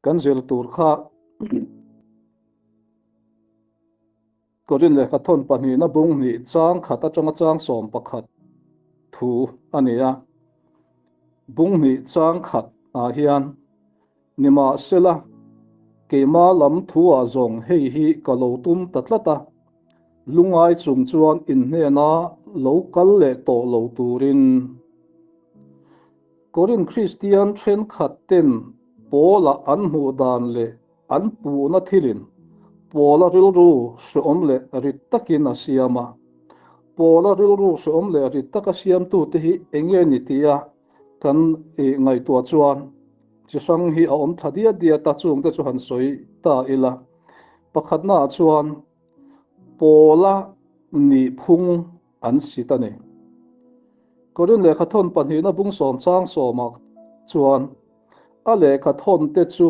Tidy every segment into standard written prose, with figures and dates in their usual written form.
Kan zir tur kha Korin lehkha thawn pahnihna bung hnih chang khat atanga chang 11 thu a ni a. Bung hnih chang khat ah hian nimahsela keima lam thu ah zawng hei hi ka lo tum ta tlat a, lungai chung chuan in hnena lo kal leh tawh lo turin. Korin Kristian thenkhat ten Paula an hmuh dan leh an puhna thilin Paula rilru hreawm leh rit takin a siam a. Paula rilru hreawm leh rit taka siamtute hi enge ni tia kan ngaihtuah chuan chi hrang hi a awm thla diat diat a, chungte chu han sawi ta ila. Pakhatnaah chuan Paula nihphung an sit a ni. Korin lehkha thawn pahnihna bung sawm chang sawmah chuan a lehkha thawn te chu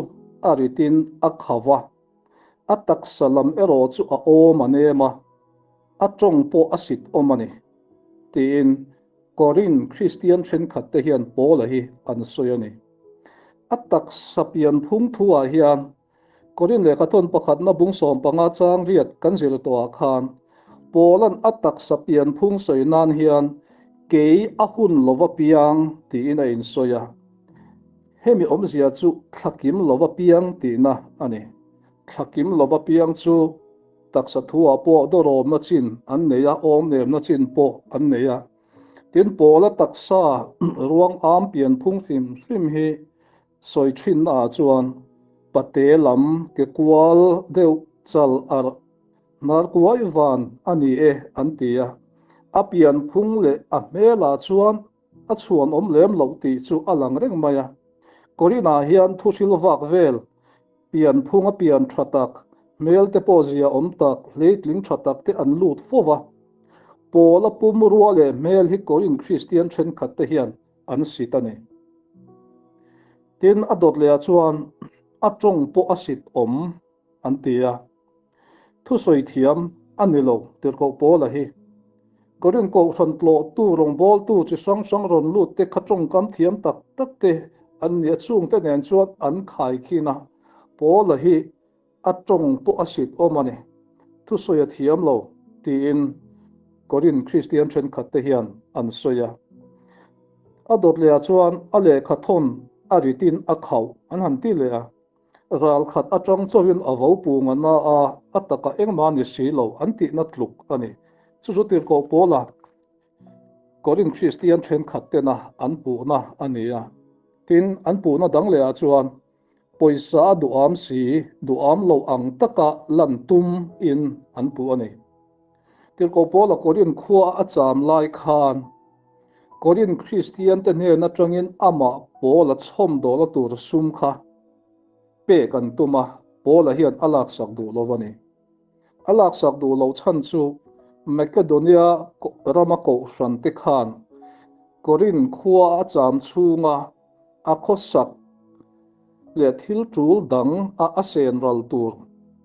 a ritin a kho va, a taksa lam erawh chu a awm a nem a, a tawng pawh a sit awm a ni, tiin Korin Kristian thenkhat te hian Paula hi an sawi a ni. A taksa pianphung thuah hian Korin lehkha thawn pakhatna bung 15 chang riat kan zir tawhah khan Paula'n a taksa pianphung sawi nan hian kei a hun lova piang tiin a insawi a. Hemi awmzia chu thlakim lova piang tihna a ni. Thlakim lova piang chu taksa thuah pawh dawrawmna chin an nei a, awmnemna chin pawh an nei a. Tin, Paula taksa ruang am pianphung hrim hrim hi sawi thinnaah chuan pate lam ke kual deuh chal arh hnar kuai van a ni e an ti a. A pianphung leh a hmelah chuan a chhuan awm lem loh tih chu a lang reng mai a. Korinah hian thuhril vak vel pianphunga pian tha tak, hmel te pawh zia awm tak, hleitling tha tak te an lut fo va. Paula pum rua leh hmel hi Korin Kristian thenkhat te hian an sit a ni. Tin, a dawt lehah chuan a tawng pawh a sit awm an ti a. Thusawi thiam a ni lo tirhkoh Paula hi. Korin kohhran tlawhtu rawngbawltu chi hrang hrang rawn lut te kha tawngkam thiam tak tak te an ni a, chungte nen chuan an khaikhin a. Paula hi a tawng pawh a sit awm a ni. Thusawi a thiam lo tiin Korin Kristian thenkhat te hian an sawi a. A dawt lehah chuan a lehkha thawn a ritin a khauh an han ti leh a. Ral khat atang chauhin a vo pung a na a, a takah engmah ni si lo an tihna tluk a ni. Chu chu tirhkoh Paula Korin Kristian thenkhat tena an puhna a ni a. Tin, an puhna dang lehah chuan pawisa a duham si, duham lo ang taka lan tum in an puh a ni. Tirhkoh Paula Korin khua a cham lai khan Korin Kristian te hnen atangin amah Paula chhawmdawlna tur sum kha pek an tum a, Paula hian a laksak duh lo a ni. A laksak duh loh chhan chu Makedonia rama kohhran te khan Korin khua a cham chhunga a khawsak leh thil tul dang a a sen ral tur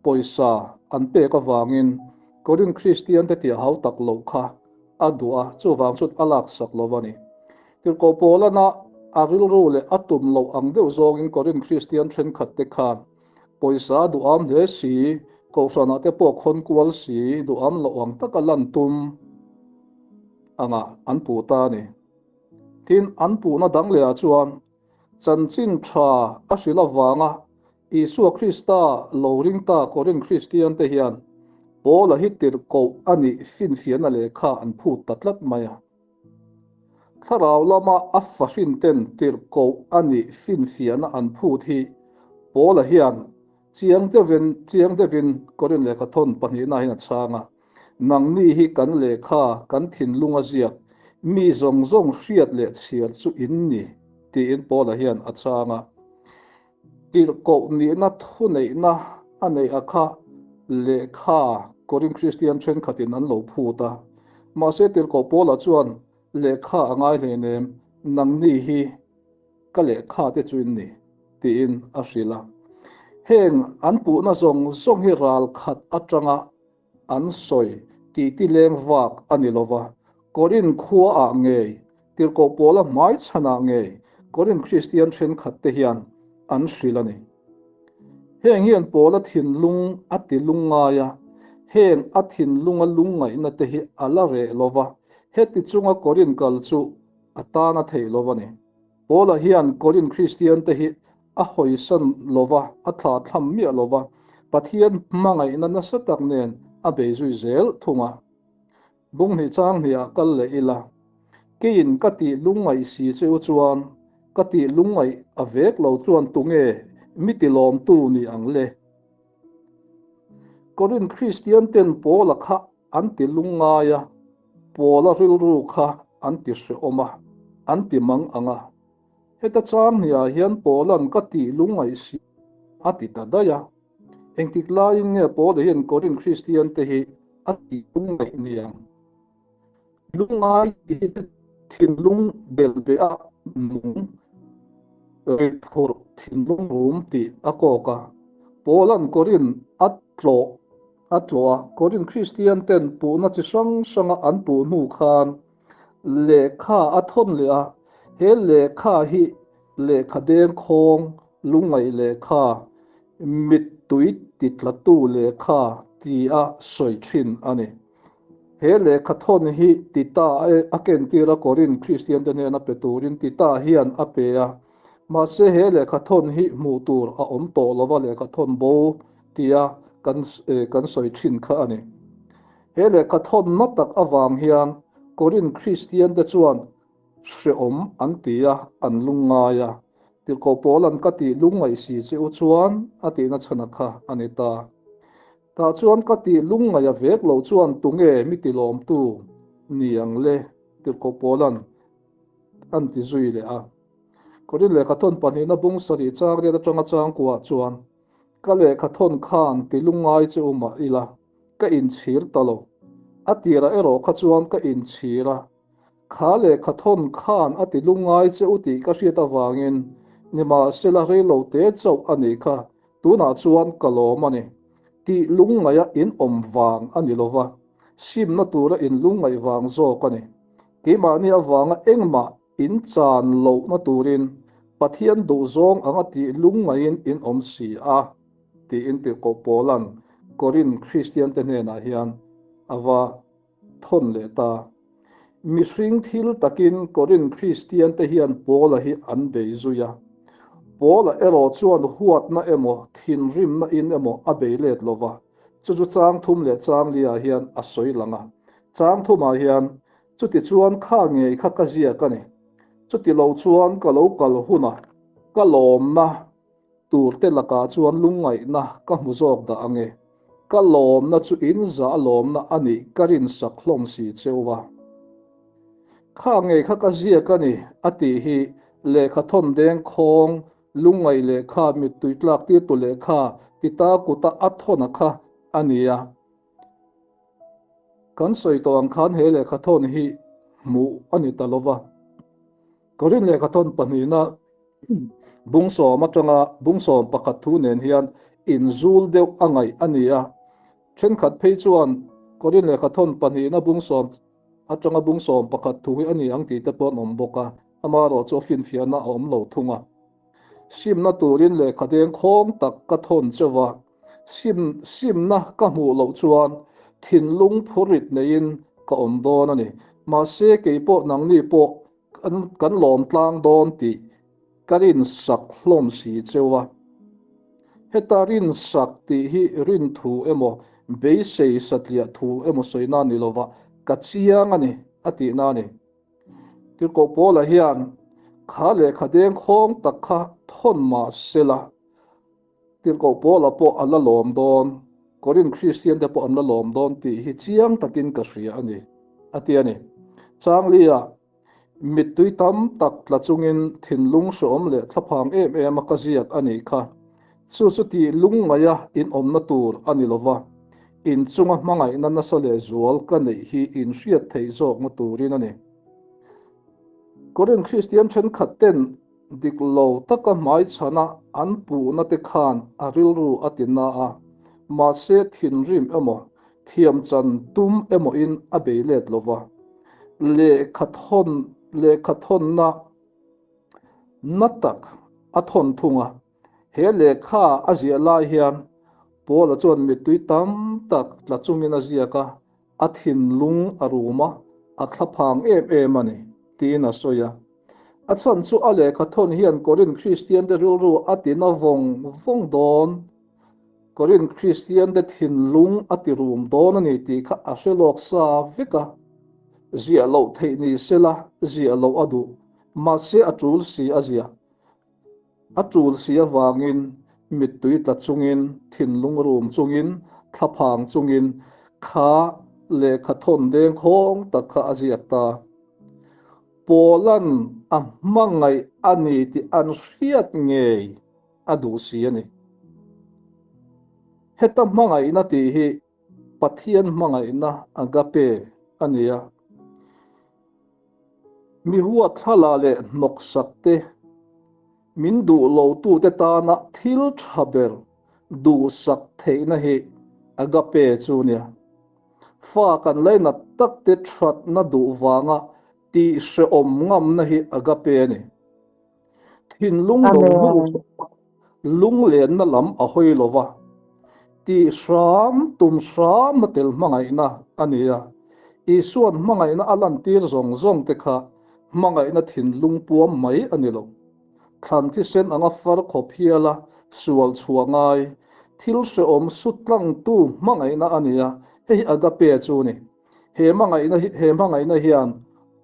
pawisa an pek avangin Korin Kristian te tih hau tak loh kha a duh a, chuvang chuan a laksak lo a ni. Tirhkoh Paulana a rilru leh a tum loh ang deuh zawngin Korin Kristian thenkhat te khan pawisa a duham hle si, kohhranah te pawh khawn kual si, duham loh ang taka lan tum angah an puh ta a ni. Tin, an puhna dang lehah chuan chanchin tha a hrilh avanga Isua Krista lo ring ta Korin Kristian te hian Paula hi tirhkoh a nih finfiahna lehkha an phut ta tlat mai a. Thlarau lama a fahrin ten tirhkoh a nih finfiahna an phut hi Paula hian chiang deuhin chiang deuhin Korin lehkha thawn pahnihna hian a chhang a, Nangni hi kan lehkha kan thinlung a ziak, mi zawng zawng hriat leh chhiar chu in ni, tiin Paula hian a chhang a. Tirhkoh nihna thuneihna a neih a kha lehkha Korin Kristian thenkhatin an lo phut a. Mahse tirhkoh Paula chuan lehkha a ngai hleinem, nangni hi ka lehkha te chu in ni, tiin a hrilh a. Heng an puhna zawng zawng hi ral khat atanga an sawi titi leng vak a ni lo va, Korin khuaah ngei, tirhkoh Paula hmaichhanah ngei Korin Kristian thenkhat te hian an hrilh a ni. Heng hian Paula thinlung a ti lungngai a, heng a thinlunga lungngaihna te hi a la reh lo va, heti chunga Korin kal chu a tan a theih lo a ni. Paula hian Korin Kristian te hi a hawisan lo va, a thla thlam miah lo va, Pathian hmangaihna nasa tak nen a bei zui zel thung a. Bunghnih chang hnih ah kal leh ila, keiin ka tih lungngaih si che u chuan ka tih lungngaih a vek lo chuan tunge mi ti lawmtu ni ang le? Korin Kristian ten Paula kha an ti lungngai a, Paula rilru kha an ti hrehawm a, an ti mang ang a. Heta chang hnih ah hian Paula'n ka tih lungngaih si a ti ta daih a. Engtik laiin nge Paula hian Korin Kristian te hi a tih lungngaih ni ang? Lungngai tih hi chu thinlung belh beh a nung, rit phurh thinlung rum tih a kawk a. Paula'n Korin a tlawh a tlawh a, Korin Kristian ten puhna chi hrang hranga an puh hnu khan lehkha a thawn leh a, he lehkha hi lehkha dengkhawng, lungngaih lehkha, mittui titlatu lehkha tia sawi thin a ni. He lehkha thawn hi Tita a kentir a Korin Kristiante hnena pe turin Tita hian a pe a. Mahse he lehkha thawn hi hmuh tur a awm tawh lova lehkha thawn bo tia kan kan sawi thin kha a ni. He lehkha thawn na tak avang hian Korin Kristiante chuan Hreawm an ti a, an lungngai a. Tirhkoh Paula'n ka tih lungngaih si che u chuan a tihna chhana kha a ni ta. Tah chuan ka tih lungngaih a vek loh chuan tunge mi tilawmtu ni ang le? Tirhkoh Paula'n an ti zui leh a. Korin lehkhathawn pahnihna bung sarih chang riat atanga changkuah chuan, Ka lehkhathawn khan ti lungngai che u mah ila, ka inchhir ta lo. A tirah erawh kha chuan ka inchhir a. Kha lehkhathawn khan a ti lungngai che u tih ka hriat avangin nimahsela reilo te chauh a nih kha, tunah chuan ka lawm a ni. Tih lungngaih a in awm vang a ni lova, simna tura in lungngaih vang zawk a ni. Keimahni avanga engmah in chan lohna turin Pathian duhzawng anga tih lungngaihin in awm si a, tiin Tirhkoh Paula'n Korin Kristiante hnenah hian a va thawn leh ta. Mihring thil takin Korin Kristiante hian Paula hi an bei zui a. Paula erawh chuan huatna emaw, thinrimna in emaw a bei let lo va, chu chu chang thum leh chang liah hian a sawi lang a. Chang thumah hian, Chuti chuan kha ngei kha ka ziak a ni. Chuti lo chuan ka lo kal hunah ka lawmna Turte lakah chuan lungngaihna ka hmu zawk dah ang e. Ka lawmna chu in zah lawmna a nih ka rinsak hlawm si cheu a. Kha ngei kha ka ziak a ni, a tih hi lehkha thawn deng khawng, lungngaih lehkha, mittui tlak tirtu lehkha tita kuta a thawn a kha a ni a. Kan sawi tawh ang khan he lehkha thawn hi hmuh a ni ta lova. Korin lehkha thawn pahnihna bung sawm atanga bung sawm pakhat thu nen hian inzul deuh a ngaih a ni a. Thenkhat phei chuan Korin lehkha thawn pahnihna bung sawm atanga bung sawm pakhat thu hi a ni ang tih te pawh an awm bawk a, amaherawh chu a finfiahna a awm lo thung a. Simna turin lehkha deng khawng tak ka thawn cheuh a, sim simna ka hmuh loh chuan thinlung phurrit neiin ka awm dawn a ni. Mahse keipawh nangni pawh kan kan lawm tlang dawn tih ka rinsak hlawm si cheu a. Heta rinsak tih hi rinthu emaw beisei satliah thu emaw sawina ni lova ka chiang a ni a tihna a ni. Tirhkoh Paula hian kha lehkha deng khawng tak kha thawn mah sela, Tirhkoh Paula pawh a la lawm dawn, Korin Kristiante pawh an la lawm dawn tih hi chiang takin ka hria a ni, a ti a ni. Changlia, mittui tam tak tla chungin thinlung hreawm leh thlaphang em em a ka ziak a nih kha. Chu chu tih lungngaia inawmna tur a ni lova, inchunga hmangaihna nasa leh zual ka neih hi inhriat theih zawkna turin a ni. Korin Kristian thenkhat ten dik lo taka hmaichhana an puhna te khan a rilru a ti na a, mahse thinrim emaw, thiamchan tum emawin a bei let lova, lehkha thawn lehkha thawnna na tak a thawn thung a. He lehkha a ziah lai hian Paula chuan mittui tam tak tla chungin a ziak a, a thinlung a rum a, a thlaphang em em a ni, tiin a sawi a. A chhan chu a lehkha thawn hian Korinth Kristiante rilru a ti na vawng vawng dawn, Korinth Kristiante thinlung a ti rum dawn a ni tih kha a hre lawk sa vek a. Ziah loh theih ni sela ziah loh a duh, mahse a tul si a ziah. A tul si avangin mittui tla chungin, thinlung rum chungin, thlaphang chungin kha lehkha thawn deng khawng tak kha a ziak ta. Pawlan a hmangaih a ni tih an hriat ngei a duh si a ni. Heta hmangaihna tih hi Pathian hmangaihna agape a ni a. Mi huat thlalak leh hnawksak te, min duh lotute tana thil tha ber duhsak theihna hi agape chu nia. Fa kan lainat tak te thatna duh vanga tih hrehawm ngamna hi agape a ni. Thinlung lo hnu lunglenna lam a hawi lo va, tih hram tum hram a tel hmangaihna a ni a. Isua'n hmangaihna a lantir zawng zawng te kha hmangaihna thinlung puam mai a ni lo. Thlan thisen anga far khawp hiala sual chhuah ngai, thil hrehawm sut tlangtu hmangaihna a ni a, hei hi agape chu a ni. He hmangaihna hi he hmangaihna hian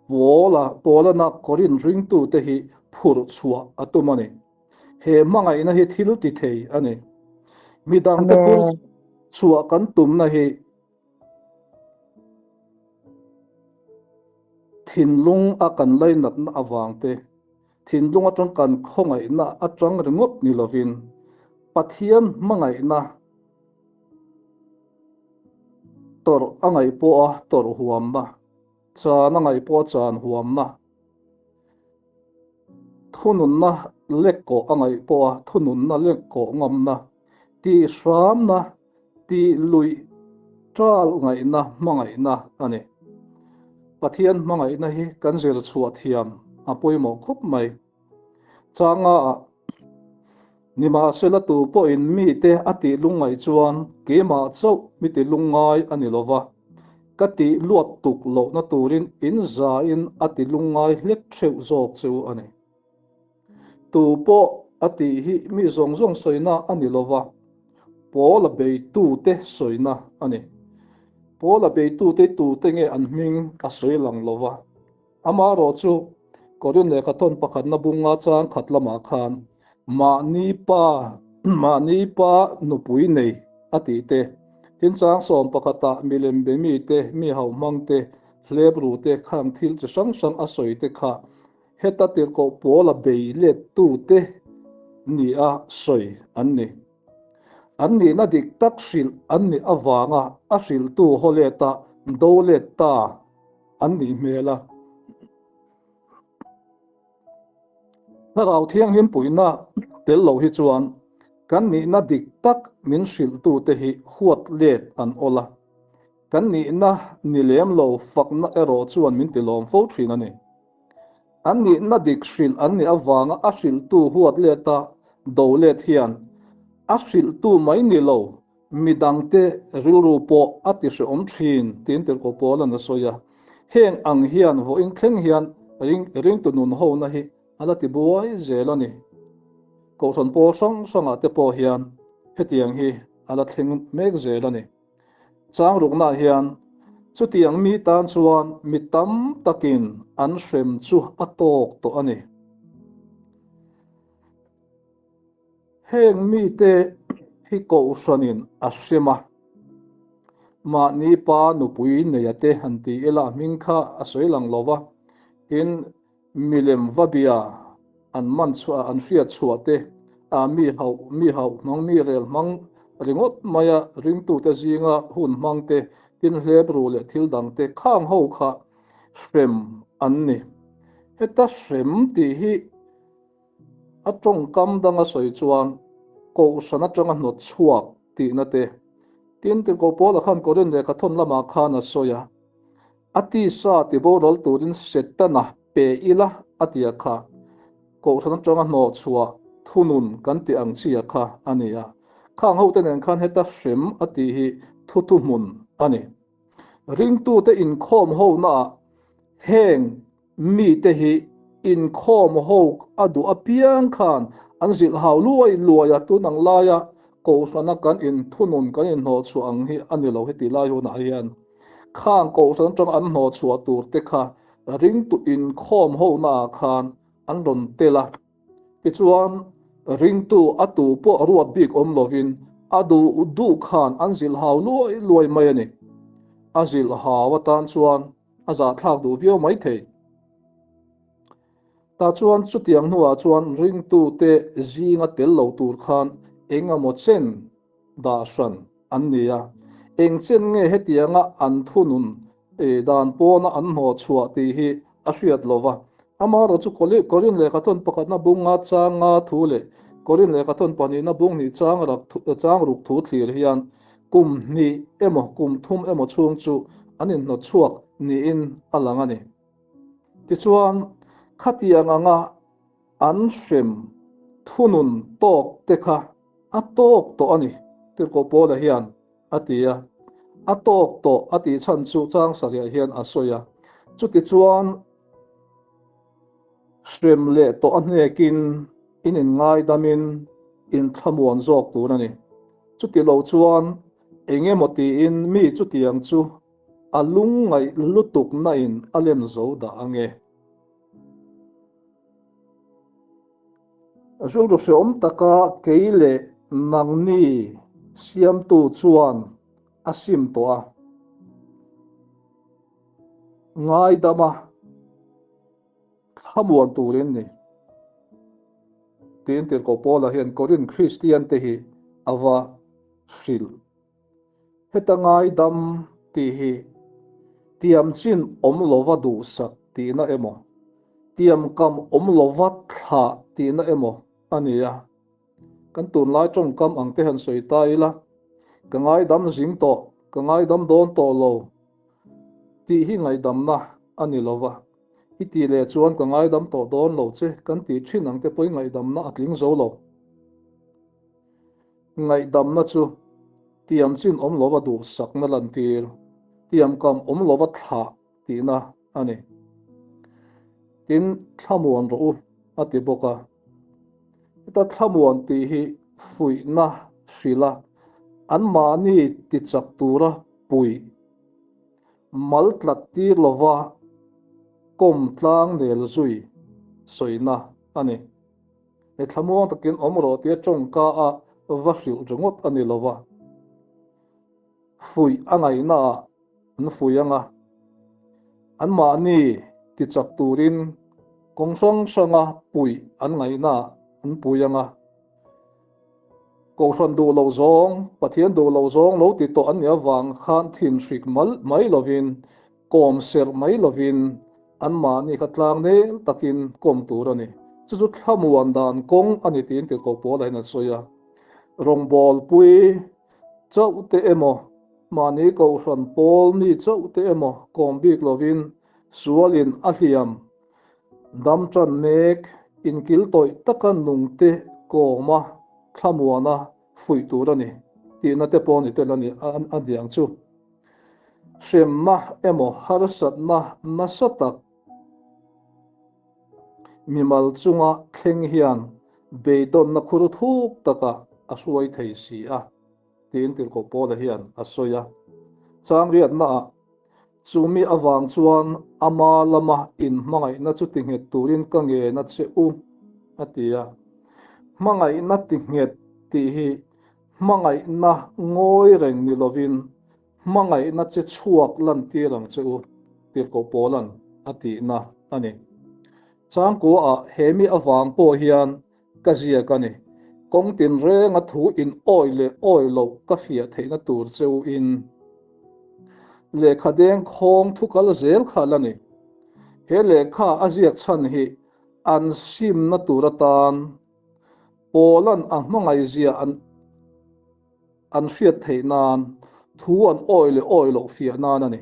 Paula Paulana Korinth ringtute hi phurh chhuah a tum a ni. He hmangaihna hi thil ti thei a ni. Midangte phur chhuah kan tumna hi thinlung a kan lainatna avangte, thinlung atang kan khawngaihna atang ringawt ni lovin Pathian hmangaihna Tawrh a ngaih pawh a tawrh huamna, chan a ngaih pawh a chan huamna, thununna lek kawh a ngaih pawh a thununna lek kawh ngamna, tih hramna, tih luih ṭal ngaihna hmangaihna a ni. Pathian hmangaihna hi kan zir chhuah thiam a pawimawh khawp mai. Changa ah Nimahsela tu pawhin mite a tih lungngaih chuan keimah chauh mi ti lungngai a ni lova, ka tih luat tuk lohna turin in zain a ti lungngai hlek theuh zawk chu a ni. Tu pawh a tih hi mi zawng zawng sawina a ni lova, Paula beitute sawina a ni. Paula beitute tute nge an hming a sawi lang lova. Amaherawh chu, Korin lehkha thawn pakhatna bunga chang khat lamah khan mahni pa mahni pa nupui nei a tih te, tin chang sawm pakhatah milem be mite, mi hauh hmang te, hlep ru te khang thil chi hrang hrang a sawi te kha heta tirhkoh pawla bei let tute nia sawi an ni. An nihna dik tak hrilh an nih avanga a hrilhtu haw leta do let ta an nih hmel a. Thlarau Thianghlim puihna tel lo hi chuan kan nihna dik tak min hrilhtute hi huat let an awl a. Kan nihna ni lem lo fakna erawh chuan min tilawm fo thin a ni. An nihna dik hrilh an nih avanga a hrilhtu huat leta do let hian a hrilhtu mai ni lo Midangte rilru pawh a ti hrehawm thin tiin Tirhkoh Paula'n a sawi a. Heng ang hian vawiin thleng hian ringtu nun hona hi a la ti buai zel a ni. Kohhran pawl hrang hrangah te pawh hian hetiang hi a la thleng mek zel a ni. Changruknaah hian chutiang mi tan chuan mi tam takin an hrem chu a tawk tawh a ni. Heng mite hi kohhranin a hrem a, mahni pa nupui neia te han ti ila a hming kha a sawi lang lo va, tin milem va bia an man chhuah an hriat chhuah te ah mi hauh mi hauh hmang mi rel hmang ringawt maia ringtute zinga hun hmang te tin hlep ru leh thil dang te khang ho kha hrem an ni. Heta hrem tih hi A tawngkam danga sawi chuan Kohhran atanga hnawt chhuak tihna te, tin Tirhkoh Paula khan Korinth lehkha thawn lamah khan a sawi a, A tisa tiboral turin Setana pe ila a tia kha Kohhran atanga hnawh chhuah thunun kan tih ang chia kha a ni a. Khang hote nen khan heta hrem a tih hi thu thuhmun a ni. Ringtute inkhawm honaah heng mite hi inkhawm ho a duh apiang khan an zilh hau luai luai a, tun ang laia kohhrana kan inthunun kan inhnawhchhuah ang hi a ni lo heti lai hunah hian. Khang kohhran atanga an hnawhchhuah tur te kha ringtu inkhawm honaah khan an rawn tel a. Tichuan, ringtu a tu pawh ruat bik awm lovin a duh duh khan an zilh hau luai luai mai a ni. A zilh hau atan chuan a zahthlak duh viau mai thei. Tah chuan chutiang hnuah chuan ringtute zinga tel lo tur khan eng emaw chen dah hran an ni a. Eng chen nge hetianga an thunun dan pawna an hnawh chhuah tih hi a hriat lo va. Amaherawh chu Korin lehkhathawn pakhatna bung nga chang nga thu leh Korin lehkhathawn pahnihna bung hnih chang rak chang ruk thu thlir hian kum hnih emaw kum thum emaw chhung chu an inhnawt chhuak niin a lang a ni. Tichuan, khatiang anga an hrem thunun tawk te kha a tawk tawh a ni, Tirhkoh Paula hian a ti a. A tawk tawh a tih chhan chu chang sarihah hian a sawi a. Chutichuan, hrem leh tawh a hnekin in inngaidamin inthlamuan zawk tur a ni. Chuti lo chuan eng emaw tiin mi chutiang chu a lungngaih lutuk nain a lem zo dah ang e. Rilru hreawm taka kei leh nangni siamtu chuan a sim tawh a, ngaidama thlamuan turin ni tiin Tirhkoh Paula hian Korinth Kristiante hi a va hrilh. Heta ngaidam tih hi tiam chin awm lova duhsak tihna emaw, tiam kam awm lova thlah tihna emaw a ni a. Kan tunlai tawngkam ang te han sawi ta ila, ka ngaidam zing tawh, ka ngaidam dawn tawh lo tih hi ngaihdamna a ni lova. I tih leh chuan ka ngaidam tawh dawn lo che kan tih thin ang te pawhin ngaihdamna a tling zo lo. Ngaihdamna chu tiam chin awm lova duhsakna lantir, tiamkam awm lova thlah tihna a ni. Tin, thlamuan rawh u a ti bawk a. Heta thlamuan tih hi fuihna hrilha anmahni tichak tura puih, mal tlat tir lova kawm tlang nel zui sawina a ni. He thlamuang takin awm rawh tia tawngka a va hrilh ringawt a ni lo va, fuih a ngaihnaah an fuih ang a, anmahni tichak turin kawng hrang hranga puih an ngaihnaah an pui ang a. Kohhran duh lo zawng, Pathian duh lo zawng lo ti tawh an nih avang khan thinhrik mai lovin Kawm serh mai lovin anmahni kha tlang nel takin kawm tur a ni. Chu chu thlamuan dan kawng a ni tiin Tirhkoh Paula hian a sawi a. Rawngbawlpui chauh te emaw, mahni kohhran pawl mi chauh te emaw kawm bik lovin sualin a hliam dam tan mek inkil tawih taka nungte kawma thlamuana fuih tur a ni tihna te pawh ni tel a ni a niang chu. Hremna emaw harsatna nasa tak mimal chunga thleng hian beidawnna khur thuk takah a hruai thei si a, tiin Tirhkoh Paula hian a sawi a. Changriatnaah chumi avang chuan ama lama inhmangaihna chu tinghet turin ka ngen a che u, a ti a. Hmangaihna tinghet tih hi Hmangaihna ngawi reng ni lovin hmangaihna che chhuak lantir ang che u, Tirhkoh Paula'n a tihna a ni. Changkuaah he mi avang pawh hian ka ziak a ni. Kawng tinrenga thu in awi leh awi loh ka fiah theihna tur che u in lehkha deng khawng thu kal zel kha la ni. He lehkha a ziak chhan hi an simna tur atan Paula'n a hmangaihzia an an hriat theih nan thu an awi leh awi loh fiah nan a ni.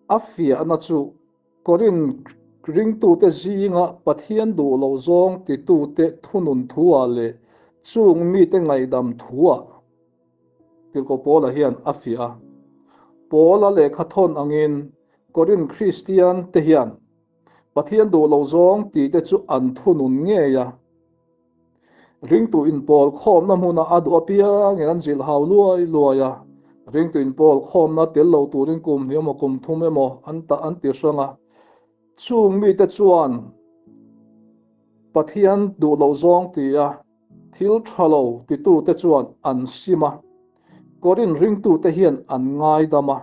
A fiahna chu Korinth Ringtute zinga Pathian duh lo zawng titute thunun thuah leh chung mite ngaihdam thuah Tirhkoh Paula hian a fiah a. Paula lehkha thawn angin Korinth Kristian te hian Pathian duh lo zawng tite chu an thunun ngei a. Ringtu inpawl khawmna hmunah a duh apiangin an zilh hau luai luai a, ringtu inpawl khawmna tel lo turin kum hnih emaw kum thum emaw an tah an ti hrang a. Chung mite chuan Pathian duh loh zawng tia thil tha lo titute chuan an sim a, Korinth ringtute hian an ngaidam a,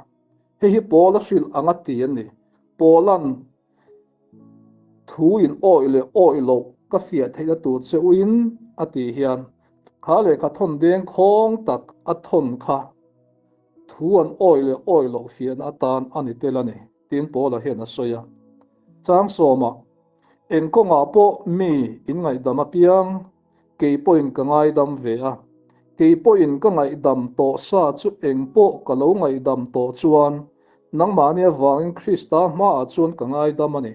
hei hi Paula hrilh anga ti a ni. Paula'n Thu in awih leh awih loh ka fiah theihna tur che uin a tih hian kha lehkha thawn deng khawng tak a thawn kha thu an awih leh awih loh fiahna atan a ni tel a ni, tiin Paula hian a sawi a. Chang sawmah, Eng kawngah pawh mi in ngaihdam apiang Kei pawhin ka ngaidam ve a, kei pawhin ka ngaihdam tawh sa chu eng pawh ka lo ngaihdam tawh chuan nangmahni avangin Krista hmaah chuan ka ngaidam a ni.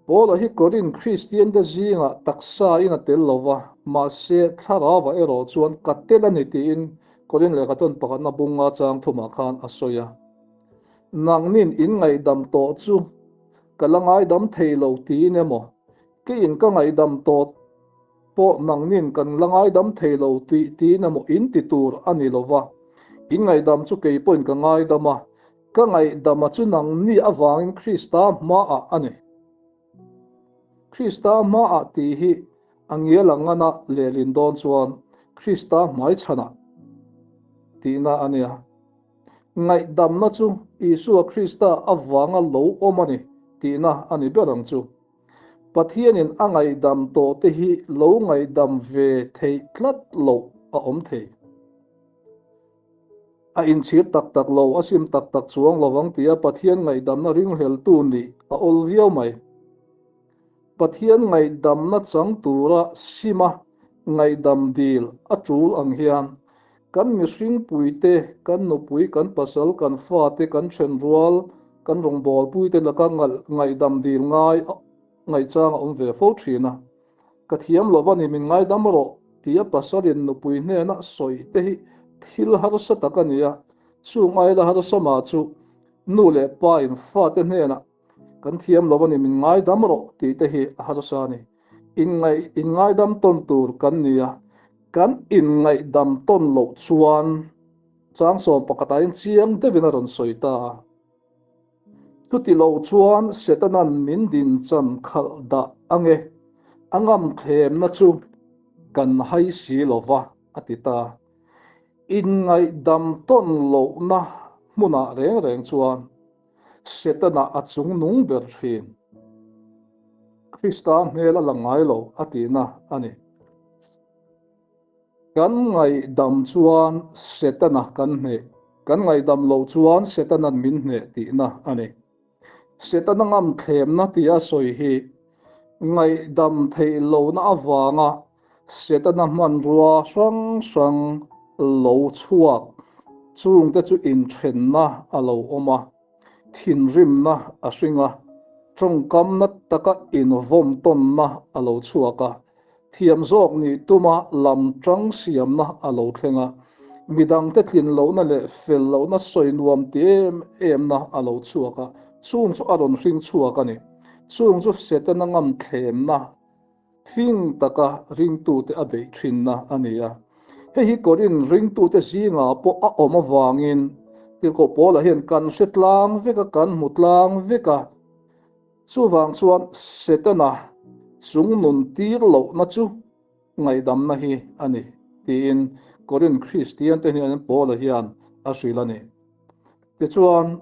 Paula hi Korinth Kristiante zingah taksa in a tel lo va, mahse thlarauah erawh chuan ka tel a ni tiin Korinth lehkhathawn pakhatna bunga chang thumah khan a sawi a. Nangnin in ngaihdam tawh chu ka la ngaidam thei lo tiin emaw Keiin ka ngaihdam tawh pawh nangnin kan la ngaidam thei lo tih tiin emaw in ti tur a ni lo va, in ngaihdam chu kei pawhin ka ngaidam a, ka ngaihdama chu nangni avangin Krista hmaah a ni. Krista hmaah tih hi a ngial ang ngana lehlin dawn chuan Krista hmaichhanah tihna a nia. Ngaihdamna chu Isua Krista avanga lo awm a ni tihna a ni ber ang chu. Pathianin a ngaihdam tawhte hi lo ngaihdam ve theih tlat loh a awm thei. A inchhir tak tak lo, a sim tak tak chuang lo vang tia Pathian ngaihdamna ringhleltu nih a awl viau mai. Pathian ngaihdamna chang tura sima ngaihdam dil a tul ang hian Kan mihring puite, kan nupui, kan pasal, kan fate, kan thenrual, kan rawngbawlpuite laka ngaihdam dil ngai ngaihchang a awm ve fo thin a. Ka thiam lo va ni, min ngaidam rawh tia pasalin nupui hnena sawi te hi thil harsa tak a ni a, chung aila harsa mah chu nu leh pa in fate hnenah kan thiam lo va ni, min ngaidam rawh tih te hi a harsa a ni. Inngaih inngaidam tawn tur kan ni a, kan inngaihdam tawn loh chuan chang sawm pakhatah hian chiang deuhin a rawn sawi ta a. Chuti lo chuan Setana'n min din chan khalh dah ange, a ngam thlemna chu kan hai si lo va, a ti ta. Inngaihdam tawn lohna hmunah reng reng chuan Setana a chung nung ber thin. Krista hmel a lang ngai lo a tihna a ni. Kan ngaihdam chuan Setana kan hneh, kan ngaihdam lo chuan Setana'n min hneh tihna a ni. Setana ngam thlemna tia sawi hi ngaihdam theih lohna avanga Setana hmanrua hrang hrang lo chhuak chungte chu inthenna a lo awm a, thinrimna a hring a, tawngkamna taka invawm tawnna a lo chhuak a, thiam zawk nih tuma lam tang siamna a lo thleng a, midangte tlin lohna leh fel lohna sawi nuam ti em emna a lo chhuak a, chung chu a rawn hring chhuak a ni. Chung chu Setana ngam thlemna Fing taka ringtute a beih thinna a ni a. Hei hi Korinth ringtute zingah pawh a awm avangin Tirhkoh Paula hian kan hre tlang vek a, kan hmu tlang vek a. Chuvang chuan Setana chungnun tir lohna chu ngaihdamna hi a ni, tiin Korinth Kristiante hnen Paula hian a hrilh a ni. Tichuan,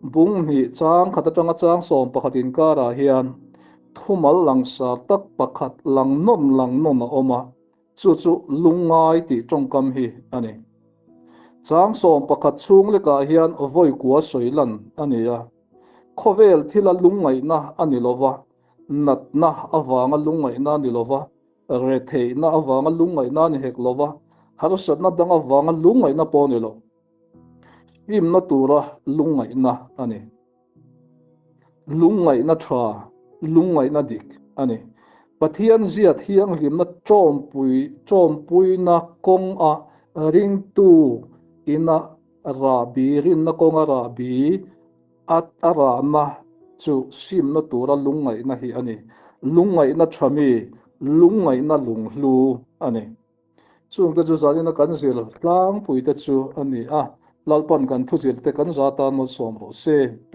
bung hnih chang khat atanga chang 11 inkarah hian thumal langsar tak pakhat lang nawn lang nawn a awm a, chu chu lungngai tih tawngkam hi a ni. Chang 11 chhung lekah hian vawi kua sawi lan a ni a, khawvel thila lungngaihna a ni lo va, natna avanga lungngaihna a ni lo va, retheihna avanga lungngaihna a ni hek lo va, harsatna dang avanga lungngaihna pawh a ni lo. Hlimna tura lungngaihna a ni. Lungngaihna tha, lungngaihna dik a ni. Pathian zia thianghlimna tawmpui tawmpuina kawnga ringtu ina rahbi rinna kawnga rahbi a a rahna chu simna tura lungngaihna hi a ni. Lungngaihna tha mi, lungngaihna lunghlu a ni. Chungte chu zanina kan zir tlangpuite chu a ni a, Lalpan kan thuzirte kan za tan malsawm rawh se.